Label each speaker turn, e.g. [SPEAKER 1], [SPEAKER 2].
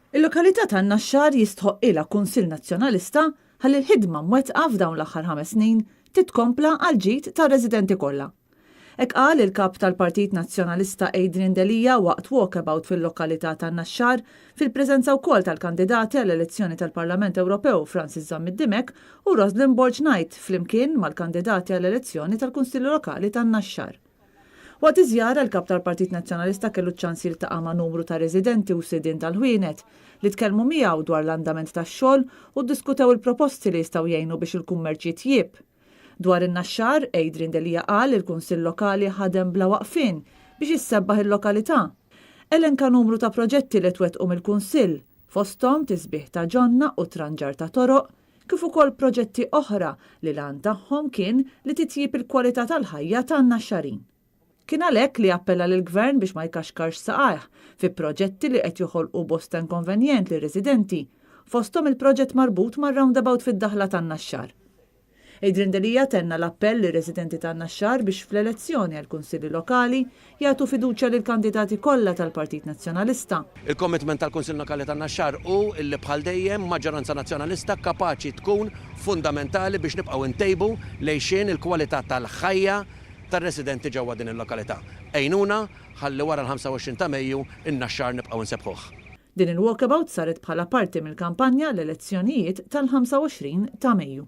[SPEAKER 1] Il-lokalità tan-Naxxar jistħoqqilha Kunsill Nazzjonalista ħalli l-ħidma mwettqa f'dawn l-aħħar ħames snin titkompla għall-ġid tar-residenti kollha. Hekk qal il-Kap tal-Partit Nazzjonalista Adrian Delia waqt walkabout fil-lokalità tan-Naxxar fil-preżenza wkoll tal-kandidati għall-elezzjoni tal-Parlament Ewropew Francis Zammit Dimech u Roslyn Borg Knight flimkien mal-kandidati għall-elezzjoni tal-Kunsilli Lokali tan-Naxxar. Waqt iż-żjara, il-Kap tal-Partit Nazzjonalista kellu ċ-ċans jiltaqa' ma' numru ta' residenti u sidien tal-ħwienet li tkellmu miegħu dwar l-andament tax-xogħol u ddiskutew il-proposti li jistgħu jgħinu biex il-kummerċ jitjieb. Dwar in-Naxxar, Adrian Delia qal li l-Kunsill Lokali ħadem bla waqfien biex issebbaħ il-lokalità. Elenka numru ta' proġetti li twettqu mill-Kunsill, fosthom tisbiħ ta' ġonna u tranġar ta' toroq, kif ukoll proġetti oħra li l-għan tagħhom kien li titjieb il-kwalità tal-ħajja tan-Naxxarin. Kien għalhekk li appella lill-Gvern biex ma jkaxkarx saqajh fi proġetti li qed joħolqu bosta inkonvenjent lir-residenti, fosthom il-proġett marbut mar-roundabout fid-daħla tan-Naxxar. Adrian Delia tenna l-appell lir-residenti tan-Naxxar biex fl-elezzjoni għall-Kunsilli Lokali jagħtu fiduċja lill-kandidati kollha tal-Partit Nazzjonalista.
[SPEAKER 2] Il-commitment tal-Kunsill Lokali tan-Naxxar hu li bħal dejjem maġġoranza Nazzjonalista kapaċi tkun fundamentali biex nibqgħu ntejbu l-għixien, il-kwalità tal-ħajja tar-residenti ġewwa din il-lokalità. Għinuna ħalli wara l-25 ta' Mejju n-Naxxar nibqgħu nsebbħuh.
[SPEAKER 1] Din il-walkabout saret bħala parti mill-kampanja għall-elezzjonijiet tal-25 ta' Mejju.